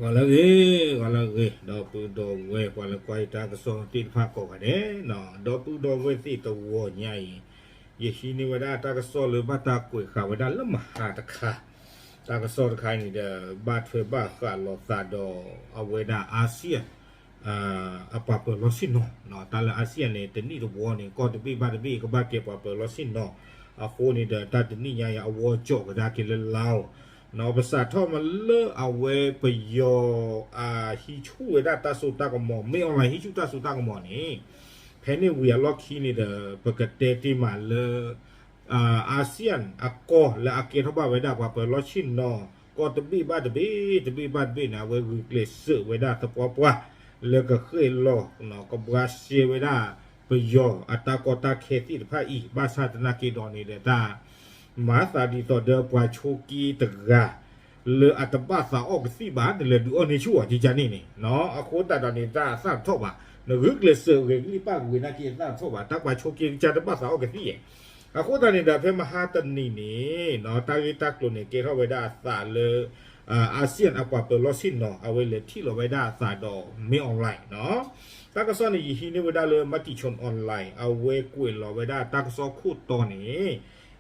ဂီၤလၢအဂ့ၤ, ဂီၤလၢအဂ့ၤ, ဒီပုၢ်ဒီဝဲၢ် ပှၤလၢကွၢ်ယတၢ်ကစီၣ်သ့ၣ်တဖၣ်ကိးဂၤဒဲး, ဒီပုၢ်ဒီဝဲၢ်သ့ၣ်တဂီၤညါအံၤ, ယဟံးန့ၢ်ဝဲဒၣ်တၢ်ကစီၣ်လၢဘၣ်တၢ်ကွဲးဃာ်ဝဲဒၣ်လၢမဟါတခါ, တၢ်ကစီၣ်တခါအံၤန့ၣ်ဒီး ဘၣ်ထွဲဘၣ်ဃးလိာ်သးဒီး အဝဲဒၣ် ASEAN အပှၤပၢၤလီၢ်ဆ့ၣ်နီၤ, တၢ်လၢ ASEAN န့ၣ် တနံၣ်တဝီန့ၣ် ကီၢ်တဘ့ၣ်ဘၣ်တဘ့ၣ် ကဘၣ်ကဲပှၤပၢၤလီၢ်ဆ့ၣ်နီၤ, အဃိန့ၣ်ဒီး တၢ်တနံၣ်ညါအံၤ အဝီကၠီးကဒါက့ၤလၢ Laos ပစးထီၣ်မးလၢအဝဲပယီၤ အဟံးဆူၣ်ဝဲဒၣ်တၢ်စိတၢ်ကမီၤ, မင်းအောင်လှိုင် ဟံးဆူၣ်တၢ်စိတၢ်ကမီၤန့ၣ်, ဖဲန့ၣ်ဝံၤအလီၢ်ခံန့ၣ်ဒီး ပကတဲတ့ၢ်မးလၢ ASEAN အကီၢ်လၢအကဲထီၣ်ဘၣ်ဝဲဒၣ်ပှၤပၢၤလီၢ်ဆ့ၣ်နီၤ ကီၢ်တဘ့ၣ်ဘၣ်တဘ့ၣ် တဘ့ၣ်ဘၣ်တဘ့ၣ်န့ၣ် အဝဲဂုာ်ကျဲးစၢးဝဲဒၣ်သပှၢ်ပှၢ် လၢကဃဲၣ်လီၤ ကဘှါရှဲဝဲဒၣ် ပယီၤအတၢ်ကီတၢ်ခဲသ့ၣ်တဖၣ်အံၤ ဘၣ်ဆၣ်သနာ်က့ဒီးန့ၣ်ဒီး တၢ်မၤသးဒ်သိးဒီးပှၤဆိးက့တဂၤ လၢအတဘၣ်သးအီၣ်ကသံၣ်ဘၣ် နလဲၤဒုးအီၣ်န့ၢ်ဆူၣ်အီၤ ကကန့ၣ်န့ၣ်, အဃိသတးဒီးန့ၣ် တၢ်အသၣ်တထီၣ်ဘၣ်, နဂုာ်ကျဲးစၢးဂဲၤကလံၣ်ပၣ်ကဝံၤနာ်က့ အသၣ်တထီၣ်ဘၣ်, တၢ်ပှၤဆိးက့ကစၢ်တဘၣ်သးအီၣ်ကသံၣ်ယဲၢ်. အဃိသတးန့ၣ်ဒီး ဖဲမဟါတနံၤန့ၣ် တၢ်ဂ့ၢ်တၢ်ကျိၤန့ၣ် ကဲထီၣ်ဝဲဒၣ်အသးလၢ ASEAN အပှၤပၢၤလီၢ်ဆ့ၣ်နီၤ အဝဲလဲၤထံၣ်လီၤဝဲဒၣ်အသးဒီး မင်းအောင်လှိုင် တၢ်ကစီၣ်န့ၣ် ယဟံးန့ၢ်ဝဲဒၣ်လၢ Matichon Online အဝဲကွဲးလီၤဝဲဒၣ်တၢ်ကစီၣ်ခိၣ်တီန့ၣ်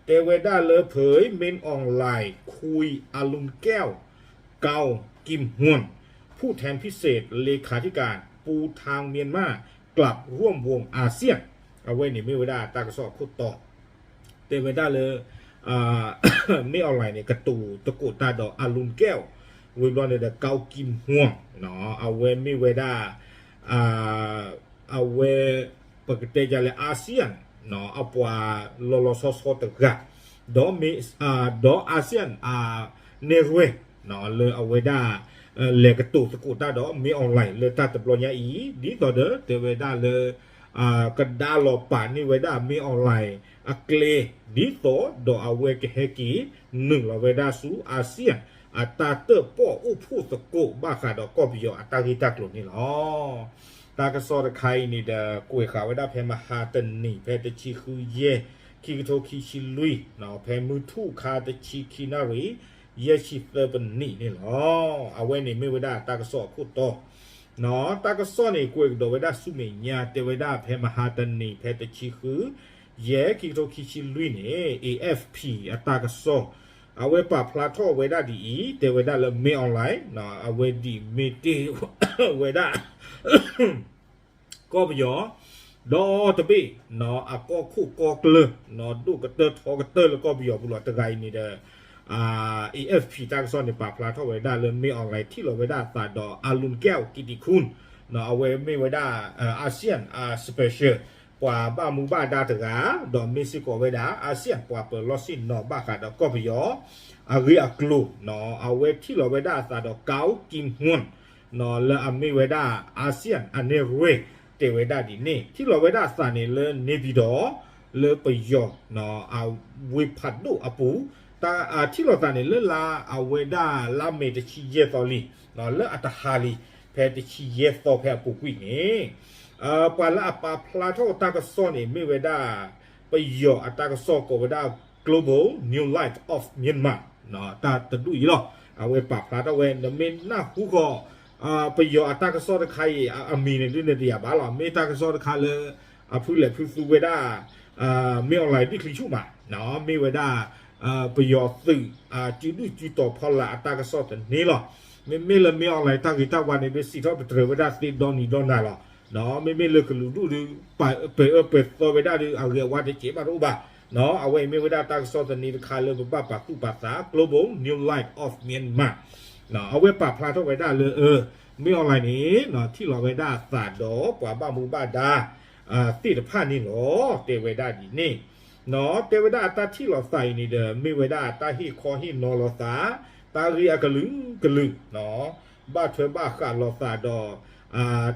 တဲဝဲဒၣ်လၢဖဲ မင်းအောင်လှိုင် คุยอรุณแก้ว เก้ากิมฮวน ผู้แทนพิเศษเลขาธิการปูทางเมียนมา กลับร่วมวงอาเซียน အဝဲန့ၣ်မ့ၢ်ဝဲဒၣ်တၢ်ကစီၣ်အခိၣ်တီ တဲဝဲဒၣ်လၢ မင်းအောင်လှိုင် န့ၣ် ကတိၤသကိးတၢ်ဒီး အရုဏ်ကဲဝ် ဝံၤဘျီန့ၣ်ဒီး เก้ากิมฮวน အဝဲမ့ၢ်ဝဲဒၣ် အဝဲ ပကတဲဒ်လဲၣ် ASEAN အပှၤလီၤလီၤဆီဆီတဂၤ ဒီး ASEAN အနဲၣ်ရွဲၣ် လၢအဝဲဒၣ် လဲၤကတိၤသကိးတၢ်ဒီး မင်းအောင်လှိုင် လၢတၢ်တဘျီညါအံၤ ဒ်သိးဒီးတဲဝဲဒၣ်လၢ ကဒါလီၤပာ်န့ၢ်ဝဲဒၣ် မင်းအောင်လှိုင် အကျဲ ဒ်သိးဒီးအဝဲကဟဲက့ၤနုာ်လီၤဝဲဒၣ်ဆူ ASEAN အတၢ်တၢၣ်ပီၣ်အိၣ်ဖှိၣ်သကိးဘၣ်ဃးဒီးကီၢ်ပယီၤအတၢ်ဂ့ၢ်တၢ်ကျိၤန့ၣ်လီၤ. တၢ်ကစီၣ်တခါအံၤန့ၣ်ဒီး ကွဲးဃာ်ဝဲဒၣ်ဖဲမဟါတနံၤ ဖဲတဆံဃုယဲၢ် ခံကထိခံဆံလွံၢ် ဖဲမုၢ်ထူၣ်ခါတဆံခံနၣ်ရံၣ် ယဲၢ်ဆံသၢပနံးန့ၣ်လီၤ. အဝဲန့ၣ်မ့ၢ်ဝဲဒၣ်တၢ်ကစီၣ်အခိၣ်တီ တၢ်ကစီၣ်န့ၣ် ကွဲးကဒီးဝဲဒၣ်ဆူမဲာ်ညါ တဲဝဲဒၣ်ဖဲမဟါတနံၤ ဖဲတဆံဃု ယဲၢ် ခံကထိခံဆံလွံၢ်န့ၣ် AFP အတၢ်ကစီၣ် အဝဲပာ်ဖျါထီၣ်ဝဲဒၣ်ဒ်အံၤ တဲဝဲဒၣ်လၢ မင်းအောင်လှိုင် အဝဲဒ်မ့ၢ်တ့ၢ်ဝဲဒၣ် ကီၢ်ပယီၤ ဒီတဘ့ၣ် အကီၢ်ခိၣ်ကီၢ်ကျၢၢ် ဒိၣ်ကတၢၢ်ထီကတၢၢ်လၢကီၢ်ပယီၤပူၤလီၤ. တဂၤအံၤန့ၣ်ဒီး AFP တၢ်ကစီၣ်န့ၣ် ပာ်ဖျါထီၣ်ဝဲဒၣ်လၢ မင်းအောင်လှိုင် ထံၣ်လီၤဝဲဒၣ်အသးဒီး အရုဏ်ကဲဝ် ကီတံၤခိၣ် အဝဲမ့ၢ်ဝဲဒၣ် ASEAN အ special ပှၤဘၣ်မူဘၣ်ဒါတဂၤ ဒီးမ့ၢ်စ့ၢ်ကီးဝဲဒၣ် ASEAN ပှၤပၢၤလီၢ်ဆ့ၣ်နီၤဘၣ်ဃးဒီးကီၢ်ပယီၤ အဂ့ၢ်အကျိၤ အဝဲထံၣ်လီၤဝဲဒၣ်အသးဒီး เก้ากิมฮวน လၢအမ့ၢ်ဝဲဒၣ် ASEAN အနဲၣ်ရွဲၣ် တဲဝဲဒၣ်ဒ်န့ၣ် ထံၣ်လီၤဝဲဒၣ်အသးန့ၣ်လၢ နေပြည်တော် လၢပယီၤ အဝ့ၢ်ဖးဒိၣ်အပူၤ ထံၣ်လီၤသးန့ၣ်လၢလါ အဝဲဒၣ်လါမ့ၤတဆံယဲၢ်သီလံ လၢအတဟါလံ ဖဲတဆံယဲၢ်သီဖဲအပူၤကွံာ်န့ၣ် ပှၤလၢအပာ်ဖျါထီၣ်တၢ်ကစီၣ်န့ၣ် မ့ၢ်ဝဲဒၣ် ပယီၤအတၢ်ကစီၣ်ကိးဝဲဒၣ် Global New Light of Myanmar တၢ်တဒူၣ်အံၤလီၤ. အဝဲပာ်ဖျါထီၣ်ဝဲ နမ့ၢ်နၢ်ဟူဃီၤ ပယီၤအတၢ်ကစီၣ်တခါအံၤ အမံၤန့ၣ်ဒ်န့ၣ်တယာ်ဘၣ်လီၤ. မ့ၢ်တၢ်ကစီၣ်တခါလၢ အဖုလဲၣ်ဖုသူဝဲဒၣ် မ့ၢ် online ဒုၣ်ချံဆူၣ်မး မ့ၢ်ဝဲဒၣ် ပယီၤသုး စုဒုၣ်စုတီၤဖီလာ်အတၢ်ကစီၣ်တန့ၢ်လီၤ. မ့မ့ၢ်လၢ မ့ၢ် online တၢ်ဂ့ၤတၢ်ဝါန့ၣ် ဒ်စံးထီၣ်ပတြၢၤဝဲဒၣ်သ့ဒီနံၤဒီနၤလီၤ. မ့မ့ၢ်လၢကလုာ်ဒူၣ်ဒီး ပာ်အၢပာ်သီဝဲဒၣ်ဒီး အဂ့ၤအဝါတစဲးဘၣ်တအိၣ်ဘၣ်. အဝဲအံၤမ့ၢ်ဝဲဒၣ်တၢ်ကစီၣ်သန့တခါလၢပဘၣ်ပာ်သူၣ်ပာ်သး Global New Light of Myanmar အဝဲပာ်ဖျါထီၣ်ဝဲဒၣ်လၢ မ့ၢ် online န့ၣ် ထံၣ်လီၤဝဲဒၣ်အသးဒီးပှၤဘၣ်မူဘၣ်ဒါ သ့ၣ်တဖၣ်န့ၣ်လီၤ. တဲဝဲဒၣ်ဒ်န့ၣ် တဲဝဲဒၣ်အတၢ်ထံၣ်လီၤသးအံၤန့ၣ်ဒီး မ့ၢ်ဝဲဒၣ်တၢ်ဟ့ၣ်ခီဟ့ၣ်နီၤလီၤသး တၢ်ဂ့ၢ်အကလုာ်ကလုာ် ဘၣ်ထွဲဘၣ်ဃးလိာ်သးဒီး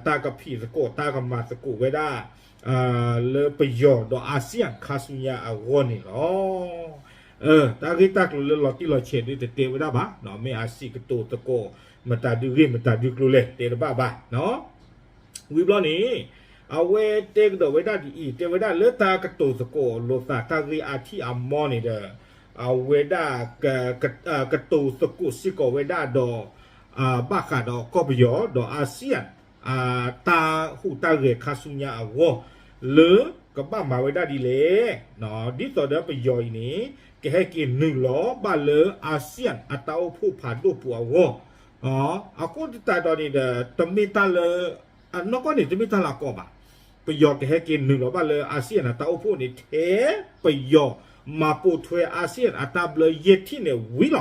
တၢ်ကဖံးသကိးတၢ်ကမၤသကိးဝဲဒၣ် လၢပယီၤဒီး ASEAN ခါဆူညါအဂီၢ်န့ၣ်လီၤ. တၢ်ဂ့ၢ်တၢ်ကျိၤလၢလီၤတံၢ်လီၤဆဲးဒုးတတဲဝဲဒၣ်ဘၣ်, မ့ၢ်အစံးကတိၤသကိး မတၤဒုဂ့ၢ်မတၤဒုကျိၤလဲၣ် တဲတဘၣ်ဘၣ်. ဝံၤဘျီန့ၣ် အဝဲတဲကဒီးဝဲဒၣ်ဒ်အံၤ, တဲဝဲဒၣ်လၢတၢ်ကတိၤသကိးလိာ်သးတၢ်ဂ့ၢ်အါထံၣ်အါမီၢ်န့ၣ်ဒီး အဝဲဒၣ် ကတိၤသကိးစ့ၢ်ကီးဝဲဒၣ်ဒီး ဘၣ်ဃးဒီးကီၢ်ပယီၤ ဒီး ASEAN တၢ်ဟူးတၢ်ဂဲၤခါဆူညါအဂီၢ် လၢကဘၣ်မၤဝဲဒၣ်ဒ်လဲၣ်. ဒ်သိးဒီးပယီၤအံၤန့ၣ် ကဟဲက့ၤနုာ်လီၤဘၣ်လၢ ASEAN အတၢ်အိၣ်ဖှိၣ်ဖးဒိၣ်ပူၤအဂီၢ် အဃိသတးဒီးန့ၣ်ဒီး တမ့ၢ်တၢ်လၢ အနီၢ်ကီၢ်န့ၣ် တမ့ၢ်တၢ်လၢအကီဘၣ်. ပယီၤကဟဲက့ၤနုာ်လီၤဘၣ်လၢ ASEAN အတၢ်အိၣ်ဖှိၣ်န့ၣ် ထဲပယီၤမၤပိာ်ထွဲ ASEAN အတၢ်ဘျၢယဲၢ်ထံၣ်န့ၣ်ဝံၤလီၤ.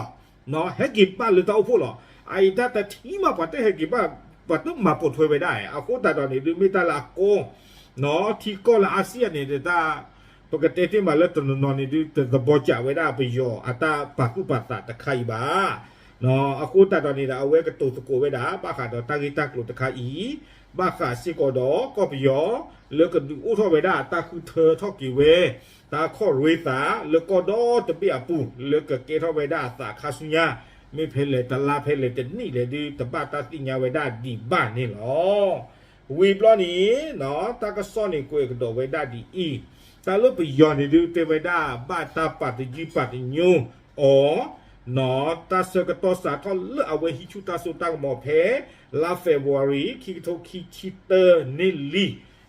ဟဲက့ၤဘၣ်လၢတၢ်အိၣ်ဖှိၣ်လီၤ. အအံၤတၢ်တထံၣ်မး ပှၤတဟဲက့ၤဘၣ် ပှၤတမၤပိာ်ထွဲဝဲဒၣ် အဃိသတးဒီးန့ၣ် ဒုးမ့ၢ်တၢ်လၢအကီ ထံကီၢ်လၢ ASEAN န့ၣ် တၢ် ပကတဲတ့ၢ်မးလၢတနီၤနီၤန့ၣ် ဒုးတသဘီစးဝဲဒၣ်ပယီၤအတၢ်ပာ်သူၣ်ပာ်သးတခါအံၤဘၣ်. အဃိသတးဒီးန့ၣ်ဒီး အဝဲကတိၤသကိးဝဲဒၣ် ဘၣ်ဃးဒီးတၢ်ဂ့ၢ်တၢ်ကျိၤတခါအံၤ ဘၣ်ဃးစ့ၢ်ကီးဒီးကီၢ်ပယီၤ လၢကဒုးအိၣ်ထီၣ်ဝဲဒၣ်တၢ်ဃုထၢထီၣ်က့ၤဝဲ တၢ်ခီၣ်ရ့သးလၢကီၢ်ဒီတဘ့ၣ်အပူၤ လၢကကဲထီၣ်ဝဲဒၣ်အသးခါဆူညါ မ့ၢ်ဖဲလဲၣ်တလါဖဲလဲၣ်တနံၣ်လဲၣ်ဒုး တဘၣ်တၢ်သ့ၣ်ညါဝဲဒၣ်ဒံးဘၣ်န့ၣ်လီၤ. ဝံၤဘျီန့ၣ် တၢ်ကစီၣ်န့ၣ်ကွဲးကဒီးဝဲဒၣ်ဒ်အံၤ, တၢ်လၢပယီၤန့ၣ်ဒုးတဲဝဲဒၣ် ဘၣ်တၢ်ပာ်တယုၢ်ပာ်တညိအီၤ, တၢ်ဆၢကတီၢ်စးထီၣ်လၢအဝဲဟံးဆူၣ်တၢ်စိတၢ်ကမီၤဖဲ လါ February ခံကထိခံဆံတၢန့ၣ်လံ.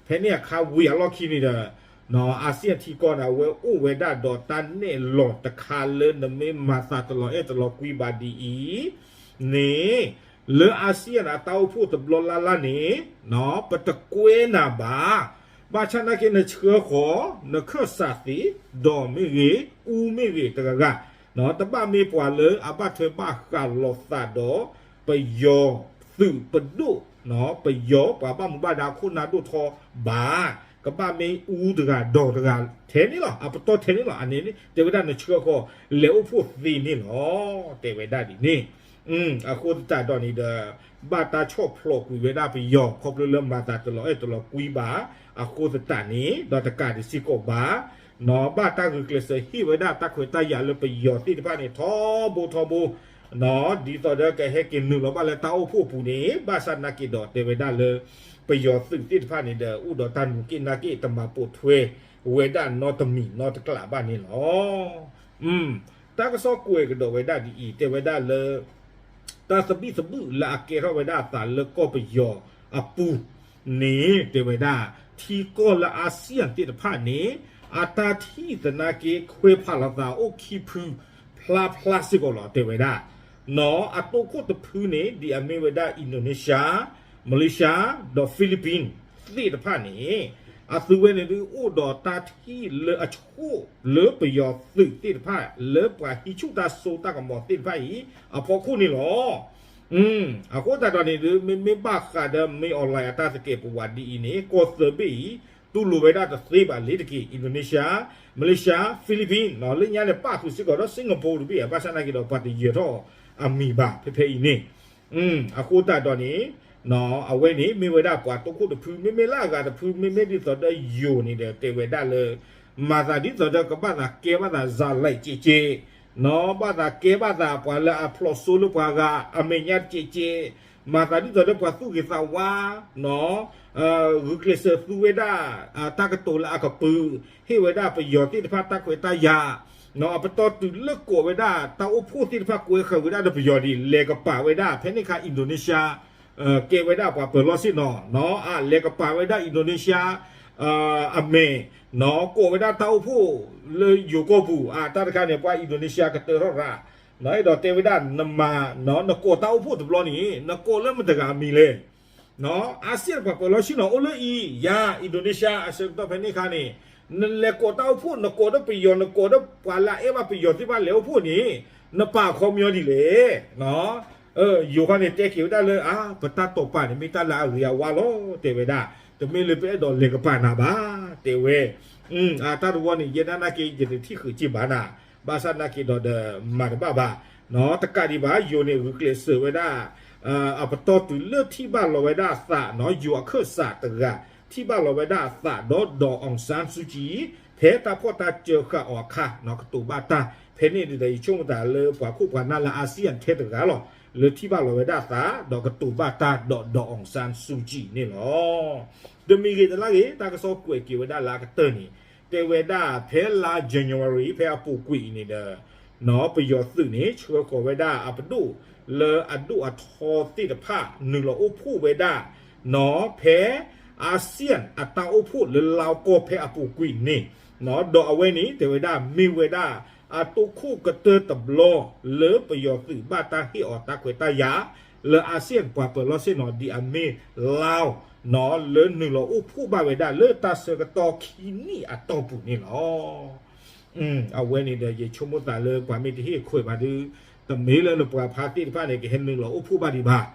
ဖဲန့ၣ်အခါဝံၤအလီၢ်ခံန့ၣ်ဒီး ASEAN ထံကီၢ်န့ၣ် အဝဲအိၣ်ဝဲဒၣ်ဒီးတၢ်နဲၣ်လီၤတခါလၢနမ့ၢ်မၤသးတလီၤအဲၣ်တလီၤကွံဘၣ်ဒ်အံၤန့ၣ် လၢ ASEAN အတၢ်အိၣ်ဖှိၣ်တဘျီလၢ်လၢ်န့ၣ် ဘၣ်ဆၣ်နာ်က့နဆှၢဃီၤ နခၢၣ်စးသ့ ဒီးမ့ၢ်ဂ့ၤ အူမ့ၢ်ဂ့ၤတဂၤဂၤ တဘၣ်မ့ၢ်ပှၤလၢအဘၣ်ထွဲဘၣ်ဃးလိာ်သးဒီး ပယီၤသုးပဒိၣ် ပယီၤပှၤဘၣ်မူဘၣ်ဒါခိၣ်နၢ်ဒိၣ်ထီဘၣ်, ကဘၣ်မ့ၢ်အူတဂၤဒီးတဂၤထဲန့ၣ်လီၤ. အပတီၢ်ထဲန့ၣ်လီၤ. အန့ၣ် တဲဝဲဒၣ်နဆှၢဃီၤလဲၤအိၣ်ဖှိၣ်သ့န့ၣ်လီၤ. တဲဝဲဒၣ်ဒ်န့ၣ် အဃိသတးဒီးန့ၣ်ဒီး ဘၣ်တၢ်ဆီၣ်ဖျိးကွံာ်ဝဲဒၣ်ပယီၤ ခီဖျိလၢမၤသးတလီၤအဲၣ်တလီၤကွံဘၣ် အဃိသတးန့ၣ် ဒီးတကးဒံးစ့ၢ်ကီးဘၣ် ဘၣ်တၢ်ဂုာ်ကျဲးစၢးဟ့ၣ်ဝဲဒၣ်တၢ်ခွဲးတၢ်ယာ်လၢပယီၤသ့ၣ်တဖၣ်န့ၣ် ထီဘိထီဘိ ဒ်သိးဒီးကဟဲက့ၤနုာ်လီၤဘၣ်လၢတၢ်အိၣ်ဖှိၣ်အပူၤန့ၣ် ဘၣ်ဆၣ်နာ်က့ဒီးတဲဝဲဒၣ်လၢ ပယီၤသုးသ့ၣ်တဖၣ်န့ၣ်ဒီး အိၣ်ဒီးတၢ်နူၤက့ၣ်နၢ်က့ၣ် တမၤပိာ်ထွဲဝဲဒၣ်နီတမံၤနီတကျးဘၣ်န့ၣ်လီၤ. တၢ်ကစီၣ်ကွဲးကဒီးဝဲဒၣ်ဒ်အံၤ တဲဝဲဒၣ်လၢ တၢ်သဘံၣ်သဘုၣ်လၢအကဲထီၣ်ဝဲဒၣ်အသးလၢကီၢ်ပယီၤအပူၤန့ၣ် တဲဝဲဒၣ် ထံကီၢ်လၢ ASEAN သ့ၣ်တဖၣ်န့ၣ် အတၢ်ထံၣ်သနာ်က့ခွဲးဖးလိာ်သးအိၣ်ခံဖု ဖျါဖျါစ့ၢ်ကီးလီၤ တဲဝဲဒၣ်. နီၢ် အတိခိၣ်တဖုန့ၣ် ဒ်အမ့ၢ်ဝဲဒၣ် Indonesia, Malaysia ဒီး Philippines သ့ၣ်တဖၣ်န့ၣ် အသုဝဲန့ၣ်ဒုးအိၣ်ဒီးတၢ်ထံၣ်လၢအဆိၣ်လၢပယီၤသုးသ့ၣ်တဖၣ် လၢပှၤဟံးဆူၣ်တၢ်စိတၢ်ကမီၤသ့ၣ်တဖၣ်အံၤ အဖီခိၣ်န့ၣ်လီၤ. အဃိသတးဒီးန့ၣ်ဒုး မ့မ့ၢ်ဘၣ်ဃးဒီး မင်းအောင်လှိုင် အတၢ်သကဲးပဝးဒ်အံၤန့ၣ် ကီၢ်သၢဘ့ၣ်အံၤ တူၢ်လိာ်ဝဲဒၣ်တသ့ဘၣ်လ့ၤတက့ၢ်. Indonesia, Malaysia, Philippines နီၢ် လၢညါန့ၣ် ပာ်ဃုာ်စ့ၢ်ကီးဒီး Singapore တဘ့ၣ် ဘၣ်ဆၣ်နာ်က့ဒီး ပှၤတယၢၤထီၣ်အမံၤဘၣ် ဖဲဖဲအံၤန့ၣ် အဃိသတးဒီးန့ၣ် အဝဲန့ၣ်မ့ၢ်ဝဲဒၣ်ပှၤတိခိၣ်တဖု မ့မ့ၢ်လၢအဂၤတဖု မ့မ့ၢ်ဒ်သိးဒီးယိၤန့ၣ်ဒီး တဲဝဲဒၣ်လၢ မၤသးဒ်သိးဒီးကဘၣ်သးကဲဘၣ်သး ဇာတ်လိုက် ကဲးကဲး နီၢ် ဘၣ်သးကဲဘၣ်သးပှၤလၢအဖျိးစိလၢပှၤဂၤ အမဲာ်ညါကဲးကဲး မၤသးဒ်သိးဒီးပှၤသူၣ်ဂ့ၤသးဝါ နီၢ် ဂုာ်ကျဲးစၢးသူဝဲဒၣ် တၢ်ကတိၤလၢအကပုာ် ဟ့ၣ်ဝဲဒၣ်ပယီၤသ့ၣ်တဖၣ်တၢ်ခွဲးတၢ်ယာ် နီၢ် အပတီၢ်တုၤလၢကိးဝဲဒၣ်တၢ်အိၣ်ဖှိၣ်သ့ၣ်တဖၣ်ကွဲဃာ်ဝဲဒၣ်ဒီးပယီၤဒ် လဲၤကပၤဝဲဒၣ် ဖဲန့ၣ်အခါ Indonesia ကဲဝဲဒၣ်ပှၤပၢၤလီၢ်ဆ့ၣ်နီၤ နီၢ် အလဲၤကပၤဝဲဒၣ် Indonesia အမဲာ် နီၢ် ကိးဝဲဒၣ်တၢ်အိၣ်ဖှိၣ်လၢယိၤကီၢ်ပူၤ အတၢ်တခါန့ၣ် ပှၤ Indonesia ကတၢၢ်ထီၣ်ရၤ နီၢ် အဲၣ်ဒိးတဲဝဲဒၣ်နမၤ နီၢ် နကိးတၢ်အိၣ်ဖှိၣ်တဘျီန့ၣ် နကိးလၢမတၤတဂၤအမံၤလဲၣ် နီၢ် ASEAN ပှၤပၢၤလီၢ်ဆ့ၣ်နီၤအိၣ်လၢအံၤ ယၤ Indonesia အဆၢကတီၢ်ဖဲန့ၣ်အခါန့ၣ် နလဲၤကိးတၢ်အိၣ်ဖှိၣ် နကိးဒီးပယီၤ နကိးဒီးပှၤလၢအအဲၣ်ဘၣ်ပယီၤသ့ၣ်တဖၣ်လဲၤအိၣ်ဖှိၣ်န့ၣ် နပာ်အခီပညီဒ်လဲၣ် နီၢ် ယိၤခီန့ၣ်တဲက့ၤဝဲဒၣ်လၢ အါ ပတၢ်တိာ်ပာ်န့ၣ် မ့ၢ်တၢ်လၢအဂ့ၤအဝါလီၤ တဲဝဲဒၣ် တမ့ၢ်လၢပအဲၣ်ဒိးလဲၤကပၤနၤဘၣ် တဲဝဲ အတၢ်တဝီန့ၣ် ယဲဒၣ်နာ်က့ ယတထံၣ်ဃုာ်စ့ၢ်ဘၣ်နၤ ဘၣ်ဆၣ်နာ်က့ဒီးဒီးမၤတဘၣ်ဘၣ် နီၢ် တကးဒံးဘၣ် ယိၤန့ၣ် ဂုာ်ကျဲးစၢးဝဲဒၣ် အပတီၢ်တုၤလၢထံၣ်ဘၣ်လီၤဝဲဒၣ်အသး နီၢ် ယိၤအခၢၣ်စးတဂၤ ထံၣ်ဘၣ်လီၤဝဲဒၣ်အသးဒီး ဒီး အောင်ဆန်းစုကြည် ဖဲတၢ်ဖီၣ်တၢ်စၢဃာ်အီၤအခါ နီၢ် ကတိၤဘၣ်တၢ် ဖဲန့ၣ်ဒီး ယဆိကမိၣ်သးလၢပှၤခိၣ်ပှၤနၢ်လၢ ASEAN ထဲတဂၤလီၤ လၢထံၣ်ဘၣ်လီၤဝဲဒၣ်အသး ဒီးကတိၤဘၣ်တၢ်ဒီး ဒီး အောင်ဆန်းစုကြည် န့ၣ်လီၤ. တမံၤဂ့ၤတလါဂ့ၤ တၢ်ကစီၣ်ကွဲးက့ၤဝဲဒၣ်လၢအကတၢၢ်န့ၣ် တဲဝဲဒၣ်ဖဲလါ January ဖဲအပူၤကွံာ်အံၤန့ၣ်ဒီး ပယီၤသုးန့ၣ် ဆှၢဃီၤဝဲဒၣ်အပဒိၣ်လၢအဒိၣ်အထီသ့ၣ်တဖၣ် နုာ်လီၤအိၣ်ဖှိၣ်ဝဲဒၣ် ဖဲ ASEANအတၢ်အိၣ်ဖှိၣ်လၢလါကီၢ်ဖဲအပူၤကွံာ်န့ၣ်, ဒီးအဝဲန့ၣ် တဲဝဲဒၣ်မ့ၢ်ဝဲဒၣ် အတိၢ်ခိၣ်ကတၢၢ်တဘျီ လၢပယီၤသုးဘၣ်တၢ်ဟ့ၣ်အီၤတၢ်ခွဲးတၢ်ယာ် လၢ ASEAN ပှၤပၢၤလီၢ်ဆ့ၣ်နီၤ ဒ်အမ့ၢ် Laos လၢနုာ်လီၤအိၣ်ဖှိၣ်ဘၣ်ဝဲဒၣ်လၢတၢ်ဆၢကတီၢ်ခံနံၣ်အတီၢ်ပူၤန့ၣ်လီၤ. အဝဲန့ၣ်ဒီး ယဆိကမိၣ်သးလၢပှၤမ့ၢ်တဟ့ၣ်ခွဲးဘၣ်ဒီး တမ့ၢ်လၢနပှၤဖါသ့ၣ်တဖၣ်န့ၣ် ကဟဲနုာ်လီၤအိၣ်ဖှိၣ်ဘၣ်ဒံးဘၣ်.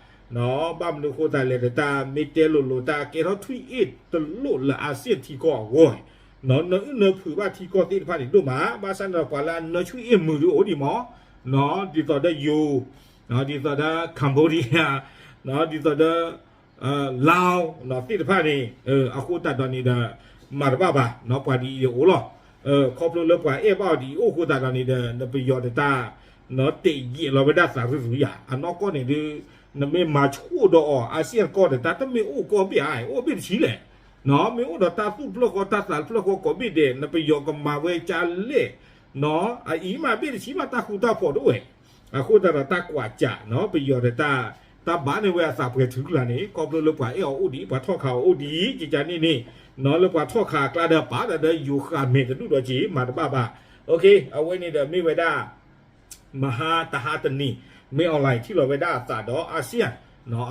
ဘၣ်မနုၤအဃိသတးလဲၣ် တၢ်မ့ၢ်တဲလိၤလိၤ တၢ်ကဲထီၣ်ထွံၣ်အ့ၣ်တလိၣ်လၢ ASEAN ထံကီၢ်အဂီၢ်, နအုၣ်နၢဖုးဘၣ်ထံကီၢ်သ့ၣ်တဖၣ်န့ၣ်ဒိၣ်မး, ဘၣ်ဆၣ်န့ၣ်ဒီးပှၤလၢအနၢထွံၣ်အ့ၣ်မုာ်ဒုးအိၣ်ဒံးမး, ဒ်သိးဒီးယိၤ, ဒ်သိးဒီး Cambodia, ဒ်သိးဒီး Laos သ့ၣ်တဖၣ်န့ၣ်, အဃိသတးဒီးန့ၣ်ဒီး မၤတဘၣ်ဘၣ်, ပှၤဒ်အံၤအိၣ်လီၤ. ခီဖျိလၢပှၤအဲၣ်ဘၣ်အီၤဒ်အံၤအိၣ်အဃိသတးဒီးန့ၣ်ဒီး နပယီၤဒီးတၢ် တဲယဲၢ်လီၤဝဲဒၣ်သးရူရူယၤ အနီၢ်ကီၢ်န့ၣ်ဒုး နမ့ၢ်မၤဆိၣ်ဒီးအီၤ ASEAN ကီၢ်ဒီးတၢ်တမ့ၢ်အိၣ်ကီၢ်ဘ့ၣ်ဧါ, အိၣ်ဘ့ၣ်တဆံလဲၣ်, မ့ၢ်အိၣ်ဒီးတၢ်သူၣ်ဖျၢၣ်ဃီတၢ်သးဖျၢၣ်ဃီကိးဘ့ၣ်ဒဲး နပယီၤကမၤဝဲကၢ်လဲၣ်, အအံၤမးဘ့ၣ်တဆံမးတၢ်ဃူတၢ်ဖိးတအိၣ်ဝဲ, အဃိသတးဒီးတၢ်ကွၢ်စး ပယီၤဒီးတၢ် တၢ်ဘၣ်န့ၢ်ဝဲအသးပှဲၤထုကလးန့ၣ် ခီဖျိလၢပှၤအဲၣ်အီၤအိၣ်ဒံး ပှၤထီၣ်ခးအီၤအိၣ်ဒံး ကကန့ၣ်န့ၣ်, လၢပှၤထီၣ်ခးအကျါဒီးပာ်ဒီးယိၤဃာ်မဲာ်တဒူၣ်ဒီးက့ၤ မၤတဘၣ်ဘၣ်. အဝဲန့ၣ်ဒီးမ့ၢ်ဝဲဒၣ် မဟါတဟါတနံၤ မင်းအောင်လှိုင် ထံၣ်လီၤဝဲဒၣ်အသးဒီး ASEAN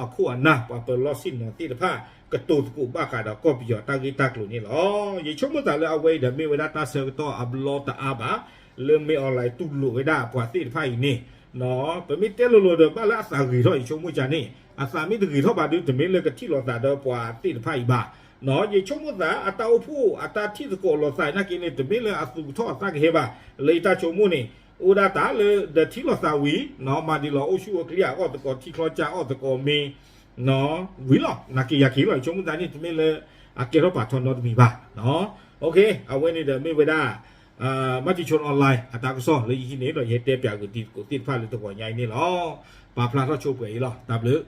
အခိၣ်အနၢ် ပှၤပၢၤလီၢ်ဆ့ၣ်နီၤသ့ၣ်တဖၣ် ကတိၤသကိးဘၣ်ဃးဒီးကီၢ်ပယီၤတၢ်ဂ့ၢ်တၢ်ကျိၤန့ၣ်လီၤ. ယဆိကမိၣ်သးလၢအဝဲအံၤဒီးမ့ၢ်ဝဲဒၣ်တၢ်ဆၢကတီၢ်အဘျီတအါဘၣ် လၢ မင်းအောင်လှိုင် တူၢ်လိာ်ဝဲဒၣ်ပှၤသ့ၣ်တဖၣ်အံၤန့ၣ်, ပမ့ၢ်တဲလိၤလိၤဒီးဘၣ်လၢအသးဂ့ၤထီၣ် ယဆိကမိၣ်ကန့ၣ် အသးမ့ၢ်တဂ့ၤထီၣ်ဘၣ်ဒီး တမ့ၢ်လၢကထံၣ်လိာ်သးဒီးပှၤသ့ၣ်တဖၣ်အံၤဘၣ်. ယဆိကမိၣ်သး အတၢ်အိၣ်ဖှိၣ်အတၢ်ထံၣ်သကိးလိာ်သးနာ်က့န့ၣ် တမ့ၢ်လၢအသူၣ်ကထီၣ်အသးကဟဲဘၣ်. လၢယတၢ်ဆိကမိၣ်န့ၣ် အိၣ်ဒၣ်တၢ်လၢဒီးထံၣ်လိာ်သးဝံၤ မၤဒံးလီၤအိၣ်ဆူၣ်အိၣ်ချ့ အအီၣ်သကိးထံချီကၢ်အီၣ်သကိးမ့ၤ ဝံၤလီၤ. နာ်က့ယၤက့ၤလီၤ ယဆိကမိၣ်သးန့ၣ် တမ့ၢ်လၢ အကဲထီၣ်ပာ်ထီၣ်နီတမံၤဘၣ်. အဝဲန့ၣ်ဒီးမ့ၢ်ဝဲဒၣ် Matichon Online အတၢ်ကစီၣ်လၢယဟံးန့ၢ်ဒီးယဟဲတဲပၠးက့ၤတံၤသကိးသ့ၣ်တဖၣ်လၢတဂီၤညါအံၤန့ၣ်လီၤ. ပာ်ဖျါထီၣ်ဆိပှဲၤအံၤလီၤ. တၢ်ဘျုး